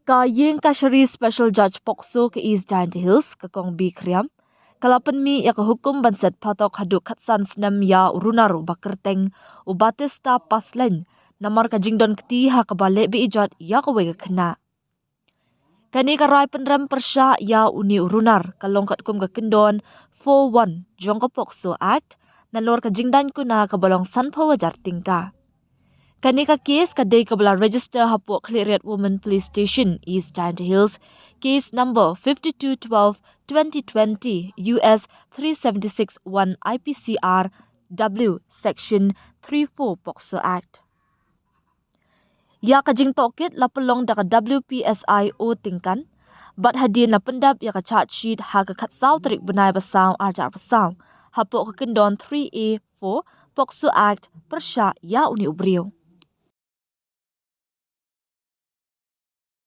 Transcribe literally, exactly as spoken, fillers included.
Ka Iingkashari Special Judge POCSO ka East Jaintia Hills, ka Kong B Khriam, ka la pynmih ïa ka hukum ban set phatok haduh khatsan snem ïa u runar uba kyrteng u Batista Paslein namar ka jingdon kti ha kaba leh be-ijot ïa kawei ka khynnah. Kane ka rai pynrem pyrshah ïa une u runar ka long katkum ka kyndon four one jong ka POCSO Act, nalor ka jingdaiñ kuna kaba long sanphew hajar tyngka. Kane ka kes ka dei kaba la register hapoh Khliehriat Women Police Station, East Jaintia Hills, case number fifty two twelve twenty twenty U S three seventy six one I P C R W section three four POCSO Act. Ïa ka jingtohkit la pynlong da ka W P S I O Tyngkan, bad hadien la pyndep ïa ka charge sheet ha ka khatsaw tarik bnai ba saw arhajar arphew saw, hapoh ka kyndon three A four POCSO Act pyrshah ïa une u briew.